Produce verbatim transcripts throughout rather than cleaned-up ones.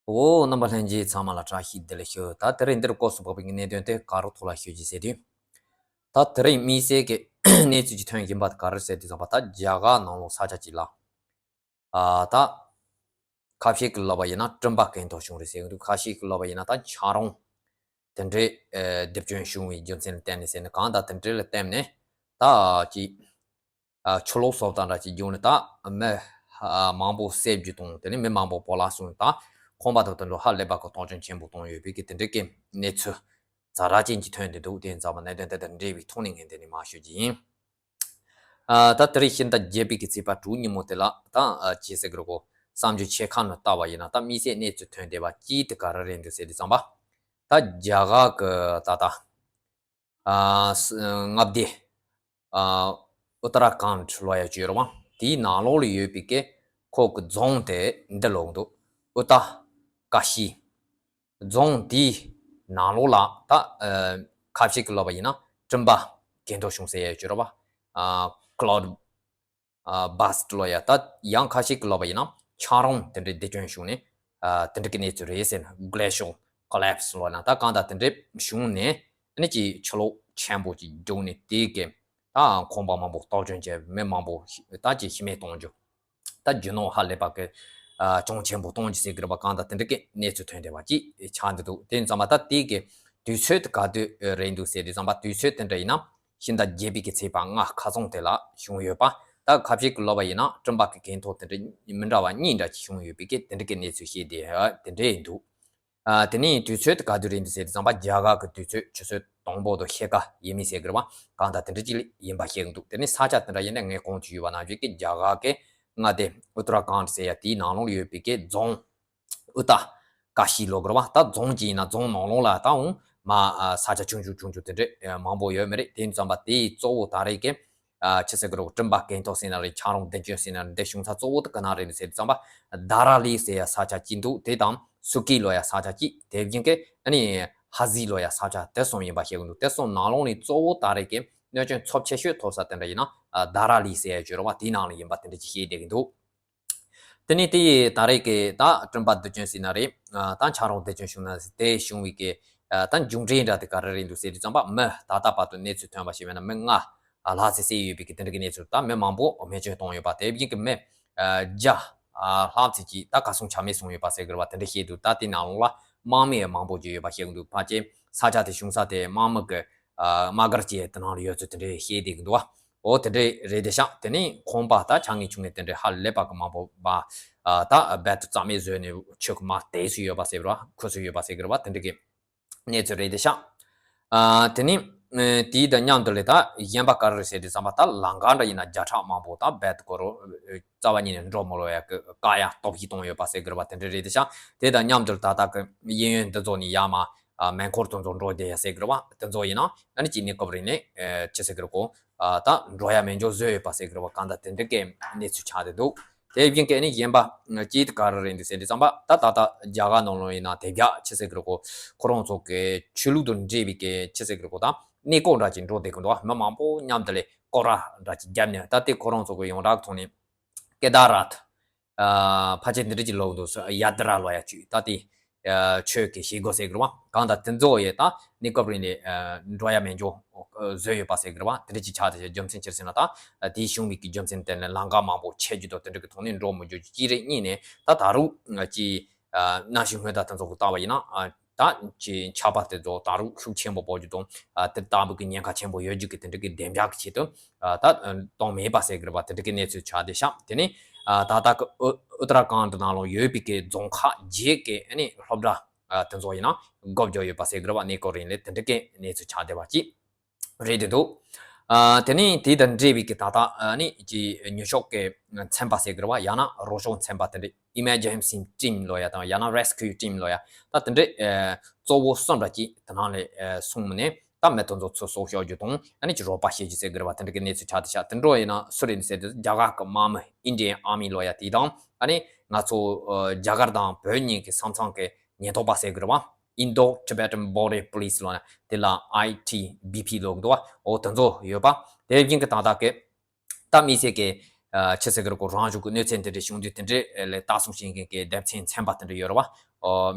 འོ། རྣམ་པ་ལྷན་རྒྱས་ཚང་མ་ལ་བཀྲ་ཤིས་བདེ་ལེགས་ཞུ། ད་དེ་རིང་འདིར་སྐོར་སུ་བབས་པའི་གནད་དོན་དེ་ག་རུ་ཐོག་ལ་ཞུ་རྒྱུ་ཟེར་དུས། ད་དེ་རིང་དམིགས་བསལ་གྱི་གནས་ཚུལ་གྱི་ཐོན་བཞིན་པ་དེ་ག་རེ་ཟེར་དུས་ཙམ་པ། ད་རྒྱ་གར་ནང་ལོགས་ས་ཆ་གཅིག་ལ། ཨ་ད་ཁ་ཤས་ཀྱིས་ལབ་པ་ཡིན་ན་སྤྲིན་པ་གྱེན་ཐོག་བྱུང་རེད་ཟེར་གྱི་འདུག་ཁ་ཤས་ཀྱིས་ལབ་པ་ཡིན་ན་ད་ཆང་རོང་དེ་འདྲའི་ཨ་རྡིབ་སྐྱོན་བྱུང་བའི་རྒྱུ་མཚན་ལ་བརྟེན་ནས་ཟེར་ནས། གང་ལྟར་དེ་འདྲ་ལ་བརྟེན་ནས་ད་ཅིག་ཨ་ཆུ་ལོག་སོགས་དང་འདྲ་ཅིག་བྱུང་ནས། ད་མི་ཨ་མང་པོ་བསད་རྒྱུ་དང་། དེ་ནས་མི་མང་པོ་སྤོ་ལགས་སོང་། ད་ཁང་པ་དང་དེ་ཚོ་ཧ་ལས་པ་གི་སྟོབས་སྐྱོན་ཆེན་པོ་བཏང་ཡོད་པའི་གི་དེ་འདྲའི་གི་གནས་ཚུལ་ཛ་དྲག་ཅན་གྱི་ཐོན་བསྡད་འདུག་དེ་ཡིན་ཙང་གནད་དོན་དེ་དང་འབྲེལ་བའི་ཐོག་ནས་ངས་འདི་ནས་མར་ཞུ་རྒྱུ་ཡིན། ཨ་ད་དེ་རིང་ཕྱི་ཟླ་བརྒྱད་པའི་གི་ཚེས་པ་དྲུག་ཉིན་མོ་དེ་ལ། ད་ཨ་ཅི་ཟེར་གི་རེད་གོ། གསར་འགྱུར་ཆེ་ཁག་ནང་ལྟ་བ་ཡིན་ན། ད་དམིགས་བསལ་གནས་ཚུལ་ཐོན་བསྡད་པ་གཅིག་དེ་ག་རེ་རེད་འདུག་ཟེར་དུས་ཙམ་པ། ད་རྒྱ་གར་གི་ད་ལྟ་ཨ་ས་མངའ་སྡེ་ཨ་ཨུ་ཏ་ར་ཁཱན་ཌ་ལབ་ཡ་ཅིག་ཡོད་རེད་པ། དེའི་ནང་ལོགས་ལ་ཡོད་པའི་གི་ཁོ་གི་རྫོང་དེ་འདི་ལབ་ཀྱི་འདུག་ཨུ་ཏ་ཀ་ཤི། རྫོང་དེའི་ནང་ལོགས་ལ་ད་ཨ་ཁ་ཤས་ཀྱིས་ལབ་པ་ཡིན་ན་སྤྲིན་པ་གྱེན་ཐོག་བྱུང་ཟེར་ཡ་ཅིག་ཡོད་རེད་པ། ཨ་ཀླའུ་ཌི་ཨ་བྷར་སི་ཊི་ལབ་ཡ། ད་ཡང་ཁ་ཤས་ཀྱིས་ལབ་པ་ཡིན་ན་ཆང་རོང་དེ་འདྲའི་རྡིབ་སྐྱོན་བྱུང་ནས། ཨ་དེ་འདྲ་གི་གནས་ཚུལ་རེད་ཟེར་ན། གྷི་ལེ་ཤི་ཡལ་ཀོ་ལེབ་སི་ལབ་ན། ད་གང་ལྟར་དེ་འདྲའི་བྱུང་ནས་ཨ་ནི་ཅིག་ཆུ་ལོག་ཆེན་པོ་ཅིག་རྒྱུག་ནས། དེ་གི་ད་ཁང་པ་མང་པོ་སྟོབས་སྐྱོན་བྱས། མི་མང་པོ་ད་ཅིག་ཤི་རྨས་བཏང་རྒྱུ། ད་རྒྱུ་ནོར་ཧ་ལས་པ་གི་ཨ་གྱོང་ཆེན་པོ་གཏོང་རྒྱུ་ཟེར་གི་རེད་པ། གང་ལྟར་དེ་འདྲ་གི་གནས་ཚུལ་ཐོན་བསྡད་པ་ཅིག་ཆགས་བསྡད་འདུག་དེ་ཡིན་ཙང་མ། ད་དེ་གི་དུས་ཚོད་དེ་ག་དུས་རེད་འདུག་ཟེར་དུས་ཙམ་པ། དུས་ཚོད་དེ་འདྲ་ཡིན་ན་ཕྱི་ཟླ་བརྒྱད་པའི་གི་ཚེས་པ་ལྔ་ཁ་སང་དེ་ལ་བྱུང་ཡོད་པ། ད་ཁ་ཤས་ཀྱིས་ལབ་པ་ཡིན་ན་སྤྲིན་པ་གི་གྱེན་ཐོག་དེ་འདྲ་མི་འདྲ་བ་གཉིས་འདྲ་ཅིག་བྱུང་ཡོད་པའི་གི་དེ་འདྲ་གི་གནས་ཚུལ་བཤད་བསྡད་ཡ་དེ་འདྲ་ཡིན་འདུག་ཨ་དེ་ནས་དུས་ཚོད་དེ་ག་དུས་རེད་འདུག་ཟེར་དུས་ཙམ་པ། རྒྱ་གར་གི་དུས་ཚོད་ཆུ་ཚོད་དང་པོ་དང་ཕྱེད་ཀ་ཡས་མས་ཟེར་གི་རེད་པ། གང་ལྟར་དེ་འདྲ་ཅིག་ཡིན་པ་ཤེས་གི་འདུག་དེ་ནས་ས་ཆ་དེ་འདྲ་ཡིན་ན་ངས་གོང་དུ་ཞུས་པ་ནང་བཞིན་གི་རྒྱ་གར་གི་མངའ་སྡེ་ཨུ་ཏ་ར་ཁཱན་ཌ་ཟེར་ཡ་དེའི་ནང་ལོགས་ལ་ཡོད་པའི་གི་རྫོང་ཨུ་ཏ་ཀ་ཤི་ལབ་གི་རེད་པ། ད་རྫོང་གཅིག་ཡིན་ན་རྫོང་ནང་ལོགས་ལ་ད་འོང་མ་ཨ་ས་ཆ་ཆུང་ཆུང་ཆུང་ཆུང་དེ་འདྲ་ཨ་མང་པོ་ཡོད་མ་རེད། དེ་ཡིན་ཙམ་པ་དེའི་གཙོ་བོ་ད་རེས་ཀྱི་ཨ་ཆི་ཟེར་གི་རེད། སྤྲིན་པ་གྱེན་ཐོག་ཟེར་ན་རེད། ཆང་རོང་རྡིབ་སྐྱོན་ཟེར་ན་རེད། འདི་བྱུང་ས་གཙོ་བོ་དེ་ག་ན་རེད་ཟེར་དུས་ཙམ་པ། དྷ་ར་ལི་ཟེར་ཡ་ས་ཆ་གཅིག་འདུག་དེ་དང་སུ་ཀི་ལབ་ཡ་ས་ཆ་གཅིག་དེ་བཞིན་གི་ཨ་ནི་ཧ་ཟི་ལབ་ཡ་ས་ཆ་དེ་གསུམ་ཡིན་པ་ཤེས་གི་འདུག་དེ་གསུམ་ནང་ལོགས་ནས་གཙོ་བོ་ད་རེས་ཀྱི་གནོད་སྐྱོན་ཚབས་ཆེ་ཤོས་ཐོབ་ས་དེ་འདྲ་ཡིན་ན་ཨ་དྷ་ར་ལི་ཟེར་ཡ་ཅིག་ཡོད་རེད་པ། དེའི་ནང་ལ་ཡིན་པ་དེ་འདྲ་ཅིག་བཤད་བསྡད་གི་འདུག་དེ་ནས་དེ་ཡི་ད་རེས་ཀྱི་ད་སྤྲིན་པ་རྡིབ་སྐྱོན་ཟེར་ན་རེད། ཨ་ད་ཆང་རོང་རྡིབ་སྐྱོན་བྱུང་ན་དེ་བྱུང་བའི་གི་ཨ་ད་མཇུག་འབྲས་འདྲ་དེ་ག་རེ་རེད་འདུག་ཟེར་དུས་ཙམ་པ། མི་ད་ལྟ་བར་དུ་གནས་ཚུལ་ཐོན་པ་ཞིག་མེད་ན་མི་ལྔ་ཨ་ལྷག་ཙམ་བསད་ཡོད་པའི་གི་དེ་འདྲ་གི་གནས་ཚུལ། ད་མི་མང་པོ་རྨས་སྐྱོན་བཏང་ཡོད་པ། དེ་བཞིན་གི་མི་ཨ་བརྒྱ་ཨ་ལྷག་ཙམ་ཅིག་ད་གར་སོང་ཆ་མེད་སོང་ཡོད་པ་ཟེར་གི་རེད་པ། དེ་འདྲ་བཤད་འདུག་ད་དེ་ནང་ལོགས་ལ་དམག་མི་ཡང་མང་པོ་ཅིག་ཡོད་པ་བཤད་གི་འདུག་ཕལ་ཆེར་ས་ཆ་དེ་བྱུང་ས་དེ་དམག་མི་གི་ཨ་དམག་སྒར་ཅིག་དེ་ནང་ལ་ཡོད་ཚུལ་དེ་འདྲ་བཤད་བསྡད་གི་འདུག་པ། འོ་དེ་འདྲ་རེད་དེ་ཤག་དེ་ནས་ཁང་པ་ད་ཆ་ངེས་ཆུང་ངེས་དེ་འདྲ་ཧ་ལས་པ་གི་མང་པོ་བ་ཨ་ད་རྦད་དེ་རྩ་མེད་བཟོས་ནས་ཆུ་གི་མར་དེད་སུ་ཡོད་པ་ཟེར་བ། ཁུ་སུ་ཡོད་པ་ཟེར་གི་རེད་པ། དེ་འདྲ་གི་གནས་ཚུལ་རེད་དེ་ཤག་ཨ་དེ་ནས་ཨ་དེའི་དང་མཉམ་དུ་ལས་ད་གཞན་པ་ག་རེ་རེད་ཟེར་དུས་ཙམ་པ། ད་ལམ་ཁ་འདྲ་ཡིན་ན་བརྒྱ་ཕྲག་མང་པོ་ད་རྦད་དེ་ཁོ་རང་རྩ་བ་ཉིད་ནས་འགྲོ་མི་ལོ་ཡ་གི་བཀག་ཡ་སྟོབས་ཤིག་བཏང་ཡོད་པ་ཟེར་གི་རེད་པ། དེ་འདྲ་རེད་དེ་ཤག་དེ་དང་མཉམ་དུ་ད་ལྟ་གི་གཡས་གཡོན་འདི་ཚོ་ནས་ཡར་མར་ཨ་མེ་འཁོར་དེ་ཚོ་འགྲོ་བསྡད་ཡ་ཟེར་གི་རེད་པ། དེ་ཚོ་ཡིན་ན་ཨ་ནི་གཅིག་གནས་སྐབས་རིང་ནས་ཨ་ཆི་ཟེར་གི་རེད་གོ། ཨ་ད་འགྲོ་ཡ་མེད་འཇོག་བཟོས་ཡོད་པ་ཟེར་གི་རེད་པ། གང་ལྟར་དེ་འདྲ་གི་གནས་ཚུལ་ཆགས་བསྡད་འདུག་དེ་བཞིན་གི་ཨ་ནི་གཞན་པ་གཅིག་དེ་ག་རེ་རེད་འདུག་ཟེར་དུས་ཙམ་པ། ད་ད་ལྟ་རྒྱ་གར་ནང་ལོགས་ཡིན་ན་དེ་རྒྱ་ཆི་ཟེར་གི་རེད་གོ། ཁོ་རང་ཚོ་གི་ཆོས་ལུགས་དང་འབྲེལ་བའི་གི་ཆི་ཟེར་གི་རེད་གོ། ད་གནས་སྐོར་འདྲ་ཅིག་འགྲོ་བསྡད་གི་འདུག་མི་མང་པོ་མཉམ་དུ་ལས་སྐོར་ར་འདྲ་ཅིག་བརྒྱབ་ནས། ད་དེ་ཁོ་རང་ཚོ་གི་ཡོངས་གྲགས་ཐོག་ནས་ཀེ་དཱ་རཱཐ། ཨ་ཕལ་ཆེར་འདི་འདྲ་ཅིག་ལབ་འདུག་ཡ་ཏི་ར་ལབ་ཡ་ཅིག་ད་དེ་ཨ་ཆོས་ཀྱི་བྱེད་སྒོ་ཟེར་གི་རེད་པ། གང་ལྟར་དེ་ཚོ་ཡི་ད་གནས་སྐབས་རིང་ནས་ཨ་འགྲོ་ཡ་མེད་འཇོག་བཟོས་ཡོད་པ་ཟེར་གི་རེད་པ། དེ་འདྲ་ཅིག་ཆགས་བསྡད་ཡ་རྒྱུ་མཚན་ཅི་རེད་ཟེར་ན། ད་དེའི་བྱུང་བའི་གི་རྒྱུ་མཚན་དེ་ནི་ལམ་ཁ་མང་པོ་ཆད་རྒྱུ་དང་དེ་འདྲ་གི་ཐོག་ནས་འགྲོ་མི་འཇུག་རྒྱུ་གཅིག་རེད། གཉིས་ནས་ད་ད་རུང་ཅིག་ཨ་གནམ་གཤིས་སྔོན་བརྡ་དེ་ཚོ་གི་ལྟ་བ་ཡིན་ན། ཨ་ད་ཅིག་ཆར་པ་དེ་ཚོ་ད་རུང་ཤུགས་ཆེན་པོ་སྤོ་རྒྱུ་དང་། ཨ་དེ་ལྟ་བུ་གི་ཉེན་ཁ་ཆེན་པོ་ཡོད་རྒྱུ་གི་དེ་འདྲ་གི་བདེ་འཇགས་ཀྱི་ཆེད་དུ་ཨ་ད་གཏོང་མེད་པ་ཟེར་གི་རེད་པ། དེ་འདྲ་གི་གནས་ཚུལ་ཆགས་བསྡད་ཤག་དེ་ནས་ཨ་ད་ལྟ་གི་ཨུ་ཨུ་ཏ་ར་ཁཱན་ཌ་ནང་ལོགས་ཡོད་པའི་གི་རྫོང་ཁག་བརྒྱད་ཀྱི་ཨ་ནི་སློབ་གྲྭ་ཨ་དེ་ཚོ་ཡིན་ན་སྒོ་བརྒྱབ་ཡོད་པ་ཟེར་གི་རེད་པ། གནས་སྐབས་རིང་ལ་དེ་འདྲ་གི་གནས་ཚུལ་ཆགས་བསྡད་པ་ཅིག་རེད་དེ་འདུག་ཨ་དེ་ནས་དེ་དང་འབྲེལ་བའི་གི་ད་ལྟ་ཨ་ནི་ཅིག་མྱུར་སྐྱོབ་ཀྱི་ཚན་པ་ཟེར་གི་རེད་པ། ཡང་ན་རོགས་སྐྱོབ་ཚན་པ་དེ་འདྲ། Emergency Team ལབ་ཡ་དང་ཡང་ན་Rescue Team ལབ་ཡ། ད་དེ་འདྲའི་ཨ་གཙོ་བོ་གསུམ་འདྲ་ཅིག་དེ་ནང་ལ་ཨ་སོང་ནས་ད་མི་དེ་ཚོ་ཚུར་གསོ་སྐྱོབ་རྒྱུ་དང་ཨ་ནི་ཅིག་རོགས་པ་བྱེད་རྒྱུ་ཟེར་གི་རེད་པ། དེ་འདྲ་གི་གནས་ཚུལ་ཆགས་བསྡད་ཤག་དེ་འདྲ་ཡིན་ན་སུ་རེད་ཟེར་དུས། རྒྱ་གར་གི་དམག་མི་Indian Army ལབ་ཡ་དེ་དང་། ཨ་ནི་ང་ཚོ་ཨ་རྒྱ་གར་དང་བོད་གཉིས་ཀྱི་ས་མཚམས་ཀྱི་ཉེན་རྟོག་པ་ཟེར་གི་རེད་པ། Indo Tibetan Border Police ལབ་ན་དེ་ལ་ཨའི་ཊི་བི་པི་ལབ་གི་འདུག་པ། འོ་དེ་ཚོ་ཡོད་པ། དེ་བཞིན་གི་ད་ལྟ་གི་ད་དམིགས་བསལ་གྱི་ ཆི་ཟེར་གི་རེད་གོ། རང་བྱུང་གི་གནོད་འཚེ་འདི་འདྲའི་བྱུང་དུས་དེ་འདྲའི་ལ་ལྟ་སྲུང་བྱེད་མཁན་གྱི་སྡེ་ཚན་ཚན་པ་དེ་འདྲ་ཡོད་རེད་བ།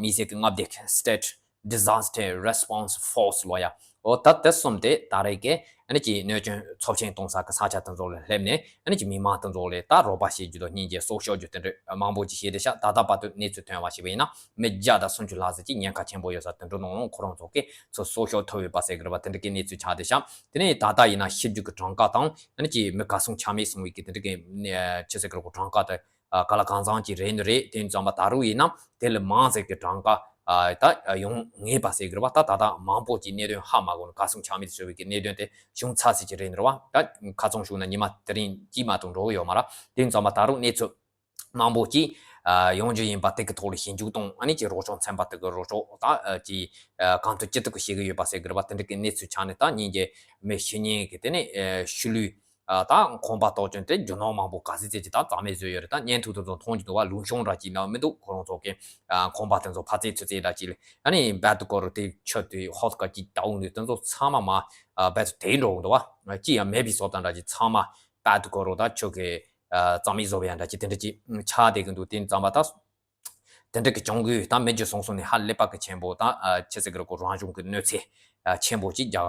དམིགས་བསལ་གྱི་མངའ་སྡེ་གི་State Disaster Response Force ལོ་ཡ། འོ་ད་དེ་གསུམ་དེ་ད་རེས་ཀྱི་ཨ་ནི་ཀྱི་གནོད་སྐྱོན་ཚབས་ཆེན་གཏོང་ས་གི་ས་ཆ་དེ་ཚོ་ལ་སླེབས་ནས་ཨ་ནི་ཀྱི་མི་མང་དེ་ཚོ་ལ་ད་རོགས་པ་བྱེད་རྒྱུ་དང་སྙིང་རྗེ་སྲོག་སྐྱོབ་རྒྱུ་དེ་འདྲ་མང་པོ་ཅིག་བྱས་ཏེ་ཤག་ད་ལྟ་བར་དུ་གནས་ཚུལ་ཐོན་པ་ཞིག་ཡིན་ན་མི་བརྒྱ་དང་སུམ་ཅུ་ལྷག་ཙམ་ཅིག་ཉེན་ཁ་ཆེན་པོ་ཡོད་ས་དེ་འདྲ་ནང་ལོགས་ཁོ་རང་ཚོ་གི་ཚོ་སྲོག་སྐྱོབ་ཐུབ་ཡོད་པ་ཟེར་གི་རེད་བ། དེ་འདྲ་གི་གནས་ཚུལ་ཆགས་ཏེ་ཤག་དེ་ནས་ད་ལྟ་ཡིན་ན་ཤི་རྒྱུ་གི་གྲངས་ཀ་དང་ཨ་ནི་ཀྱི་མི་ག་སོང་ཆ་མེད་སོང་བའི་གི་དེ་འདྲ་གི་ཆི་ཟེར་གི་རེད་གོ། གྲངས་ཀ་དེ་ག་ལ་གང་འཚམ་ཅིག་རེད་འདི་རེད། དེ་ཙམ་པ་ད་རུང་ཡིན་ན་དེ་ལས་མང་ཟེར་གི་གྲངས་ཀ་ད་ཡོང་ངེས་པ་ཟེར་གི་རེད་བ། ད་ད་ལྟ་མང་པོ་ཅིག་གནད་དོན་ཧ་མ་གོ་ནས་ག་སོང་ཆ་མེད་ཟེར་བའི་གི་གནད་དོན་དེ་བྱུང་ཚར་ཟེར་གྱི་རེད་འདི་རེད་བ། ད་ཁ་ཚོན་ཞུགས་ན་ཉི་མ་དེ་རིང་གཅིག་མ་གཏོགས་འགྲོ་གི་ཡོད་མ་རེད། དེ་ཙམ་པ་ད་རུང་གནས་ཚུལ་མང་པོ་ཅིག་ཡོང་རྒྱུ་ཡིན་པ་དེ་གི་ཐོག་ལ་ཞིབ་འཇུག་དང་ཨ་ནི་ཀྱི་རོགས་སྐྱོར་ཚན་པ་དེ་གི་རོགས་སྐྱོར་ད་ཀྱི་གང་ཐུབ་ཅི་ཐུབ་ཀྱི་བྱེད་ཀྱི་ཡོད་པ་ཟེར་གི་རེད་བ། དེ་འདྲ་གི་གནས་ཚུལ་ཆགས་ནས་ད་སྙིང་རྗེ་མི་ཤི་ཉེན་གི་དེ་ནས་ཤི་ལུས་ད་ཁང་པ་གཏོར་སྐྱོན་དེ་རྒྱུ་ནོར་མང་པོ་ག་ཚོད་ཚོད་ཅིག་ད་རྩ་མེད་བཟོས་ཡོད་རེད། ད་བརྙན་ཐུང་དེ་ཚོ་མཐོང་རྒྱུ་འདུག་བ། ལུང་གཤོང་འདྲ་ཅིག་ན་མི་འདུག་ཁོ་རང་ཚོ་གི་ཁང་པ་དེ་ཚོ་ཕར་ཚད་ཚུར་ཚད་འདྲ་ཅིག་ལ་ཨ་ནི་བད་དུ་སྐོར་དེ་ཆུ་དེ་ཧོ་ཀ་ཅིག་ལྟ་འོང་དུས་དེ་ཚོ་ཚང་མ་མ་བད་དུ་དེ་འགྲོ་འོང་འདུག་བ། ཅི་ཡང་མེད་པའི་བཟོ་ལྟ་འདྲ་ཅིག་ཚང་མ་བད་དུ་སྐོར་རོ་ད་ཆུ་གི་རྩ་མེད་བཟོ་བ་ཡང་འདྲ་ཅིག་དེ་འདྲ་ཅིག་ཆགས་བསྡད་གི་འདུག་དེ་ཙམ་པ་ད། དེ་འདྲ་གི་གྱོང་གུད་དང་མི་རྒྱུ་སོང་སོང་ནས་ཧ་ལས་པ་གི་ཆེན་པོ་དང་ཆི་ཟེར་གི་རེད་གོ། རང་བྱུང་གི་གནོད་འཚེ་ཆེན་པོ་ཅིག་རྒྱ་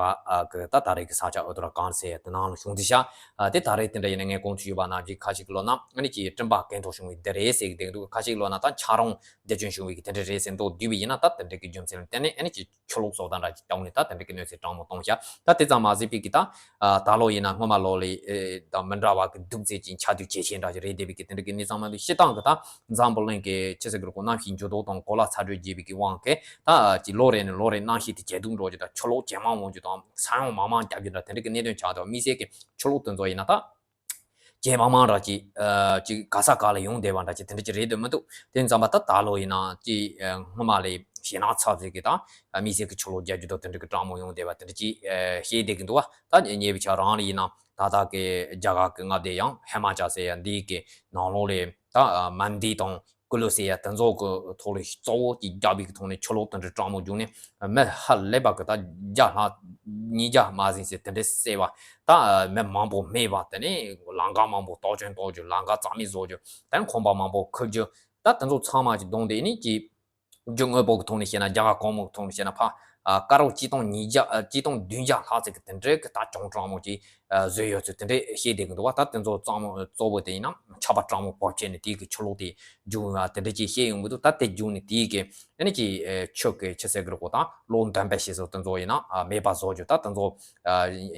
གར་གི་ད་ད་རེས་ཀྱི་ས་ཆ་ཨོ་ཏོ་ར་ཀན་ཟེར་དེ་ནང་ལ་བྱུང་དེ་ཤག་དེ་ད་རེས་དེ་འདྲ་ཡིན་ན་ངས་གོང་དུ་ཞུས་པ་ནང་བཞིན་ཁ་ཤས་ཀྱི་ལོ་ན་ཨ་ནི་ཀྱི་སྤྲིན་པ་གན་ཐོག་བྱུང་བའི་དེ་རེད་ཟེར་གི་བསྡད་འདུག་ཁ་ཤས་ཀྱི་ལོ་ན་ད་ཆ་རོང་བདེ་སྐྱོན་བྱུང་བའི་གི་དེ་འདྲ་རེད་ཟེར་མདོག་བསྡུས་པ་ཡིན་ན་ད་དེ་འདྲ་གི་རྒྱུ་མཚན་ལ་བརྟེན་ནས་ཨ་ནི་ཀྱི་ཆུ་ལོག་བཟོ་སྟངས་འདྲ་ཅིག་བཏང་ནས་ད་དེ་འདྲ་གི་གནོད་འཚེ་དྲང་མོ་གཏོང་ཤག་ད་དེ་ཙམ་མ་ཟད་པའི་གི་ད་ད་ལོ་ཡིན་ན་སྔོན་མ་ལོ་ལས་དང་མི་འདྲ་བ་གི་སྡུག་ཙེ་ཅིག་ཆགས་དུས་ཇེ་ཆེ་འདྲ་ཅིག་རེད་བསྡད་པའི་གི་དེ་འདྲ་གི་གནས་ཚང་མ་དུ་སྤྱི་བཏང་གི་ད་འཛམ་བུ་གླིང་གི་ཆི་ཟེར་གི་རེད་གོ། གནམ་གཤིས་འགྱུར་ལྡོག་དང་གོ་ལ་ཚ་དྲོད་རྒྱས་པའི་གི་དབང་གིས་ད་ཅིག་ལོ་རེ་ནས་ལོ་རེ་གནམ་གཤིས་དེ་ཇེ་སྡུག་འགྲོ་རྒྱུ་དང་ཆུ་ལོག་ཇེ་མང་འོང་རྒྱུ་དང་ས་ཡོམ་མང་མང་རྒྱག་རྒྱུ་འདྲ་དེ་འདྲ་གི་གནད་དོན་ཆགས་འདུག་དམིགས་བསལ་གི་ཆུ་ལོག་དེ་ཚོ་ཡིན་ན་ད། ཇེ་མང་མང་ར་ཅིག་ཨ་ཅིག་ག་ས་ག་ལ་ཡོང་བསྡད་པ་འདྲ་ཅིག་དེ་འདྲ་ཅིག་རེད་འདོད་མི་འདུག་དེ་ཙམ་པ་ད་ད་ལོ་ཡིན་ན་ཅིག་ཨ་སྔོན་མ་ལས་ཞེད་སྣང་ཚ་ཟིག་གི་ད་ཨ་དམིགས་བསལ་གི་ཆུ་ལོག་རྒྱག་རྒྱུ་དང་དེ་འདྲ་གི་གྲང་མོ་ཡོང་བསྡད་པ་དེ་འདྲ་ཅིག་ཨ་བཤད་བསྡད་གི་འདུག་བ། ད་ཉེ་བའི་ཆ་རང་ལ་ཡིན་ན་ད་ལྟ་གི་རྒྱ་གར་གི་མངའ་སྡེ་ཡང་ཧི་མ་ཅལ་ཟེར་ཡ་འདི་གི་ནང་ལོགས་ལས་ད་ཨ་མན་དི་དང་། ཀུ་ལུ་ཟེར་ཡ་དེ་ཚོ་གི་ཐོག་ལ་གཙོ་བོ་གཅིག་རྒྱག་པའི་གི་ཐོག་ནས་ཆུ་ལོག་དེ་འདྲའི་གྲང་མོ་བྱུང་ནས་མི་ཧ་ལས་པ་གི་ད་བརྒྱ་ལྷག་ཉིས་བརྒྱ་མ་ཟིན་ཟེར་དེ་འདྲའི་བསད་པ། ད་མི་མང་པོ་རྨས་པ། དེ་ནས་ལམ་ཁ་མང་པོ་གཏོར་སྐྱོན་གཏོང་རྒྱུ། ལམ་ཁ་རྩ་མེད་བཟོ་རྒྱུ། དེ་ནས་ཁང་པ་མང་པོ་ཁུར་རྒྱུ། ད་དེ་ཚོ་ཚང་མ་གི་གདོང་དེ་ནི་གི་རྒྱུ་དངོས་པོ་གི་ཐོག་ནས་བཤད་ན། རྒྱ་གར་གོང་མོ་གི་ཐོག་ནས་བཤད་ན་ཕ་ཨ་ཀ་རོ་གཅིག་སྟོང་ཉིས་བརྒྱ་ཨ་གཅིག་སྟོང་བདུན་བརྒྱ་ལྷག་ཙམ་གི་དེ་འདྲའི་གི་ད་གྱོང་གྲང་མོ་ཅིག་ཨ་བཟོས་ཡོད་ཚུལ་དེ་འདྲའི་བཤད་བསྡད་གི་འདུག་བ། ད་དེ་ཚོ་གཙང་མ་གཙོ་བོ་དེ་ཡིན་ན་ཆར་པ་གྲང་མོ་བབས་བྱས་ནས་དེའི་གི་ཆུ་ལོག་དེ་བྱུང་ཡ་དེ་འདྲ་ཅིག་བཤད་ཡོང་གི་འདུག་ད་དེ་བྱུང་ནས་དེའི་གི་ཨ་ནི་ཅིག་ཨ་ཆུ་གི་ཆི་ཟེར་གི་རེད་གོ། ད་གློག་འདོན་པ་ཞིག་བཟོ། དེ་ཚོ་ཡིན་ན་ཨ་མེད་པ་བཟོ་རྒྱུ། ད་དེ་ཚོ་ཨ་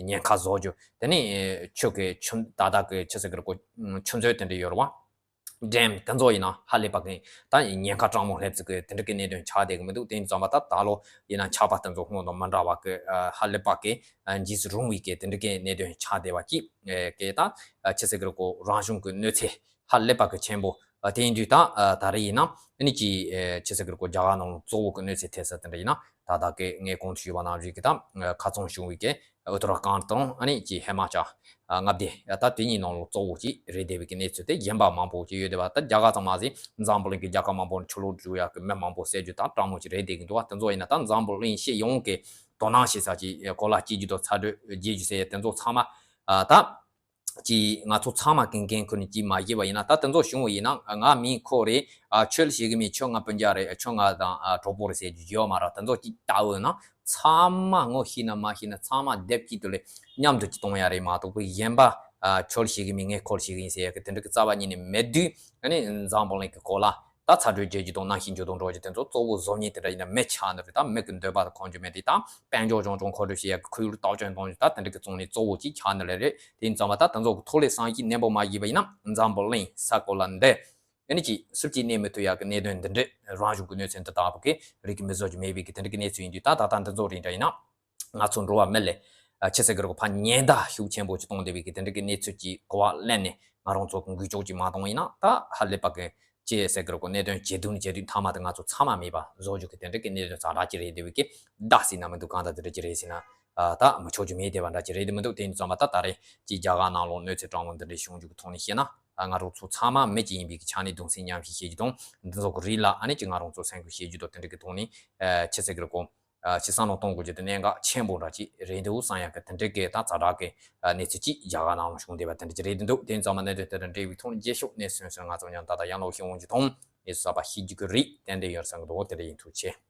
ཉེན་ཁ་བཟོ་རྒྱུ། དེ་ནས་ཨ་ཆུ་གི་ཆུ་ད་ད་གི་ཆི་ཟེར་གི་རེད་གོ། ཆུ་མཛོད་དེ་འདྲ་ཡོད་རེད་བ། ཌེམ་དེ་ཚོ་ཡིན་ན་ཧ་ལས་པ་གི་ད་ཉེན་ཁ་གྲང་མོ་སླེབས་ཚུལ་གི་དེ་འདྲ་གི་གནད་དོན་ཆགས་བསྡད་གི་མི་འདུག་དེ་ཙམ་པ་ད་ད་ལོ་ཡིན་ན་ཆར་པ་དེ་ཚོ་སྔོན་དང་མི་འདྲ་བ་གི་ཨ་ཧ་ལས་པ་གི་ཨ་འཇིགས་སུ་རུང་བའི་གི་དེ་འདྲ་གི་གནད་དོན་ཆགས་བསྡད་པ་ཅིག་ཨ་གི་ད་ཨ་ཆི་ཟེར་གི་རེད་གོ། རང་བྱུང་གི་གནོད་འཚེ་ཧ་ལས་པ་གི་ཆེན་པོ་ཨ་དེ་ཡིན་དུས་ད་ཨ་ད་རེས་ཡིན་ན་ཨ་ནི་ཅིག་ཨ་ཆི་ཟེར་གི་རེད་གོ། རྒྱ་གར་ནང་ལ་གཙོ་བོ་གི་གནོད་འཚེ་ཐེབས་ས་དེ་འདྲ་ཡིན་ན་ད་ད་གི་ངས་གོང་དུ་ཞུས་པ་ནང་བཞིན་གི་ད་ཨ་ཁ་ཚོན་བྱུང་བའི་གི་ཨུ་ཏར་ཁཱན་དང་ཨ་ནི་ཅིག་ཧི་མ་ཅལ་མངའ་སྡེ་ད་དེ་གཉིས་ནང་ལ་གཙོ་བོ་ཅིག་རེད་བསྡད་པའི་གི་གནས་ཚུལ་དེ་གཞན་པ་མང་པོ་ཅིག་ཡོད་བསྡད་པ། ད་རྒྱ་གར་ཙམ་མ་ཟད་འཛམ་བུ་གླིང་གི་རྒྱལ་ཁབ་མང་པོ་ནས་ཆུ་ལོག་འཇུག་ཡག་གི་མི་མང་པོ་བསད་རྒྱུ་ད་གྲང་མོ་ཅིག་རེད་བསྡད་གི་འདུག་བ། དེ་ཚོ་ཡིན་ན་ད་འཛམ་བུ་གླིང་སྤྱི་ཡོངས་ཀྱི་དོ་སྣང་བྱེད་ས་ཅིག་གོ་ལ་སྐྱེལ་རྒྱུ་དང་ཚ་དྲོད་རྒྱས་རྒྱུ་ཟེར་ཡ་དེ་ཚོ་ཚང་མ་ཨ་ད་ཅིག་ང་ཚོ་ཚང་མ་གན་གན་ཁུར་ནས་ཅིག་མ་བྱས་པ་ཡིན་ན། ད་དེ་ཚོ་བྱུང་བ་ཡིན་ན་ང་མིང་ཁོ་རེད། ཨ་ཁྱོད་ལ་བྱེད་གི་མིན། ཁྱོད་ང་སྤུན་ཀྱག་རེད། ཁྱོད་ང་དང་ཨ་གྲོགས་པོ་རེད་ཟེར་རྒྱུ་ཡོད་མ་རེད། དེ་ཚོ་ཅིག་ལྟ་འོས་ན། ཚང་མ་ངོ་ཤེས་ན་མ་ཤེས་ན་ཚང་མ་སྡེབ་གཅིག་ཏུ་ལས་མཉམ་དུ་ཅིག་གཏོང་ཡ་རེད་མ་གཏོགས་པའི་གཞན་པ་ཨ་ཁྱོད་ཤེས་གི་མིན་ངས་ཁོར་ཤེས་གི་ཡིན་ཟེར་ཡ་གི་དེ་འདྲ་གི་རྩ་བ་ཉིད་ནས་མེད་དུས། ཨ་ནི་འཛམ་བུ་གླིང་གི་གོ་ལ་ད་ཚ་དྲོད་རྒྱས་རྒྱུ་དང་གནམ་གཤིས་འགྱུར་ལྡོག་འགྲོ་རྒྱུ་དེ་ཚོ་གཙོ་བོ་བཟོ་མཁན་དེ་འདྲ་ཡིན་ན་མི་ཆགས་ནི་རེད། ད་མི་གི་འདོད་པ་དང་ཁོང་ཆུ་མེད་དེ་ད་དཔལ་འབྱོར་གྱོང་གྱོང་མཁོ་སྤྲོད་བྱེད་ཡ་གི་ཁོར་ཡུག་ལ་དག་སྐྱོན་གཏོང་རྒྱུ་ད་དེ་འདྲ་གི་བཙོང་ནི་གཙོ་བོ་ཅིག་ཆགས་ནི་ལས་རེད། དེ་ཡིན་ཙང་མ་ད་དེ་ཚོ་གི་ཐོག་ལས་བསམ་གཞིག་ནན་པོ་མ་བྱས་པ་ཡིན་ན་འཛམ་བུ་གླིང་ས་གོ་ལ་འདི། ཨ་ནི་ཅིག་སུབ་ཅིག་གནས་མི་ཐུབ་ཡག་གི་གནད་དོན་འདི་འདྲས་རང་བྱུང་གི་གནོད་འཚེ་འདི་དག་པོ་གི་རིགས་ཀྱི་མི་བཟོ་རྒྱུ་མེད་པའི་གི་དེ་འདྲ་གི་གནས་ཚུལ་ཡིན་དུས། ད་ད་ལྟ་འདི་ཚོ་རིགས་འདྲ་ཡིན་ན་ང་ཚོ་འགྲོ་བ་མི་ལས་ཨ་ཆི་ཟེར་གི་རེད་གོ། ཕ་ཉེན་བརྡ་ཤུགས་ཆེན་པོ་ཅིག་གཏོང་བསྡད་པའི་གི་དེ་འདྲ་གི་གནས་ཚུལ་གྱི་གོ་བ་ལེན་ནས་ང་རང་ཚོ་གི་འགུལ་སྐྱོད་ཅིག་མ་གཏོང་ཡིན་ན། ད་ཧ་ལས་པ་གི་ཅི་ཟེར་གི་རེད་གོ། གནད་དོན་ཇེ་སྡུག་ནས་ཇེ་སྡུག་མཐའ་མ་དེ་ང་ཚོ་ཚང་མ་མེད་པ་བཟོ་རྒྱུ་གི་དེ་འདྲ་གི་གནད་དོན་ཛ་དྲག་ཅིག་རེད་བསྡད་པའི་གི་བརྡ་ཟེར་ན་མི་འདུག་གང་ལྟར་དེ་འདྲ་ཅིག་རེད་ཟེར་ན་ཨ་ད་མི་ཆོག་རྒྱུ་མེད་བསྡད་པ་འདྲ་ཅིག་རེད་བསྡད་མི་འདུག་དེ་ཡིན་ཙང་མ་ད་ད་རེས་ཀྱི་རྒྱ་གར་ནང་ལོགས་གནོད་འཚེ་གྲང་མོ་འདི་འདྲའི་བྱུང་རྒྱུ་གི་ཐོག་ནས་བཤད་ན། ཨ་ང་རང་ཚོ་ཚང་མ་མི་གཅིག་ཡིན་པའི་གི་ཆ་ནས་གདུང་སེམས་མཉམ་སྐྱེད་བྱེད་རྒྱུ་དང་། འདི་ཚོ་གི་རིགས་ལ་ཨ་ནི་ཅིག་ང་རང་ཚོ་སེམས་ཁུར་བྱེད་རྒྱུ་དང་། དེ་འདྲ་གི་ཐོག་ནས་ཨ་ཆི་ཟེར་གི་རེད་གོ། ཨ་ཅིག་བསམ་བློ་གཏོང་དགོས་རྒྱུ་དེ་གནད་འགག་ཆེན་པོ་འདྲ་ཅིག་རེད་འདུག་བསམ་ཡག་གི་དེ་འདྲའི་གི་ད་ཛ་དྲག་གི་ཨ་གནས་ཚུལ་ཅིག་རྒྱ་གར་ནང་ལ་བྱུང་བསྡད་པ་དེ་འདྲ་ཅིག་རེད་འདུག་དེ་ཡིན་ཙང་མ་གནད་དོན་དེ་དང་འབྲེལ་བའི་ཐོག་ནས་རྒྱས་ཤོག་ནས་སོན་སོན། ང་ཚོ་མཉམ་ད་ལྟ་ཡང་ལོག་ཤེས་འོང་རྒྱུ་དང་གནས་ཚུལ་གསར་པ་ཤེས་རྒྱུ་གི་རེད། ཏན་ཏན་ཡོད་བསམ་གི་འདུག་དེ་འདྲ་ཡིན། ཐུགས་རྗེ་ཆེ།